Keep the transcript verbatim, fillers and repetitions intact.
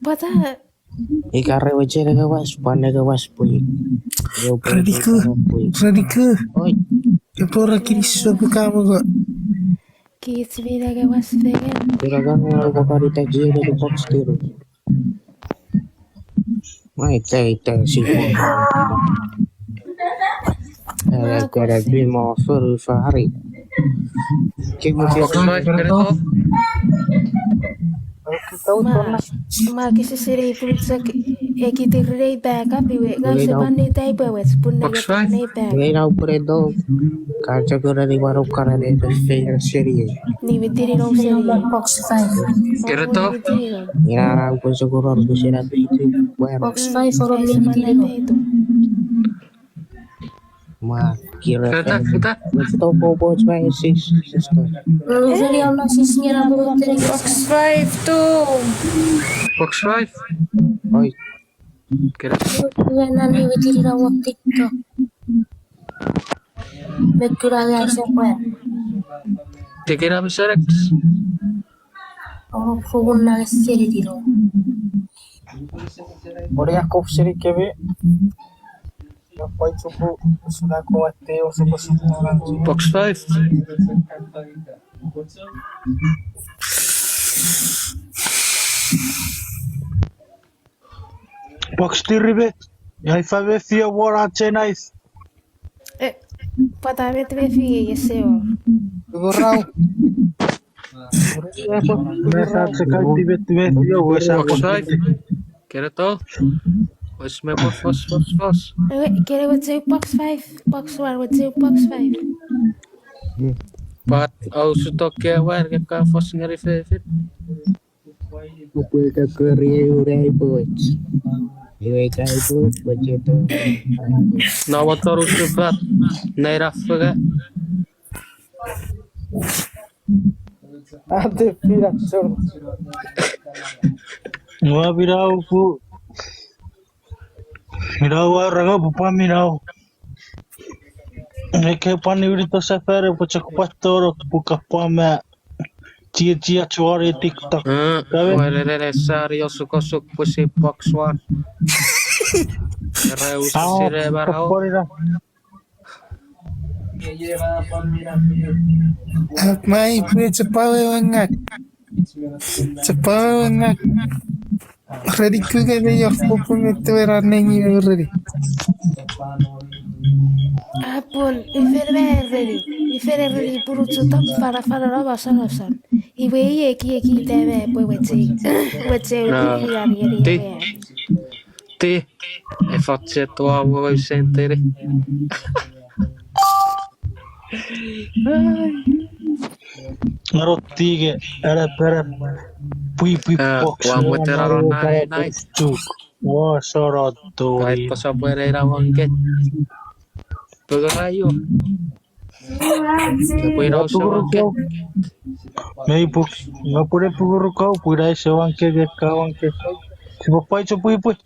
Pwata? Ika re weche neke was, pwan neke was pwe. Reniku, Reniku. Oi. Epwe ra kinisou pwe ka mongo. Kich mi neke was fengen. Ina kan ua pwokani ta jie ne box tiri. Mai tai tai si pwokani. Ela kera bimo furu fari. Kimu box five, kere to. Ma, ma kese sere ipun chok ekiti rei backup iwe, ngang se pwan nei tai pwe wes, pun nei backup. Iwe ina upure to, ka chok ura ni wano kara ne fe seri. Ni mitiri no seri. Box five. Kere to. Ina na upun sokoro ni sera pe itu. Box five oro ni mitiri no. Ma, kira. Kata, kata. Let's talk about my sis, sister. Rosary, I'm not sis, ngena mo teri. Box five too. Box five. Oi. Kira. Ngena ni witiri na wong TikTok. Mekura ga se kwen. Tikira miserex. Oh, fogun na seri tiro. Ori akop seri kemi. Box five. Box three bet. Ai fa me fia wora chenais. Eh, pwata met me fia yeseo. Gorau. Box five. Kere to. Wes me pwan fos, fos, fos. Eh, kere wecheu box five, box one, wecheu box five. But also toke wer ke ka fos ngeri fefin. Upwe ka kori eure aipoch. Iwe ka aipoch, pocheto. Na watorus bat, naira fega. Ate pira sor. Ua pira uku. Ina ua ranga pupami nau. Eke pwan iwini to sefere pwe chok pwan toro puka pwan ma. Chia chia chuari TikTok. Kawe? Werere sari osukosuk pusi box one. Ere usi sire marau. Mai pwe chepawe wengak. Chepawe wengak. Reni kuke me yor popo me tuwe ra nengi reni. Apun, ifere me reni. Ifere reni puru chutok fara fara ra basan basan. Iwe ieki ieki teme pwe weche. Weche uti ian yeni ewe. Ti. Efoche tua wo senteri. Ngaro tige, ere pere, pui pui box, wa mo tera ro nai nai. Wa soro tori. Ai posa pwere ira wangke. Pwere ayo. Pwere ira wangke. Mei puk, nga pwere pukuru kau, pwere ise wangke, ka wangke. Sipa pai cho pui pui.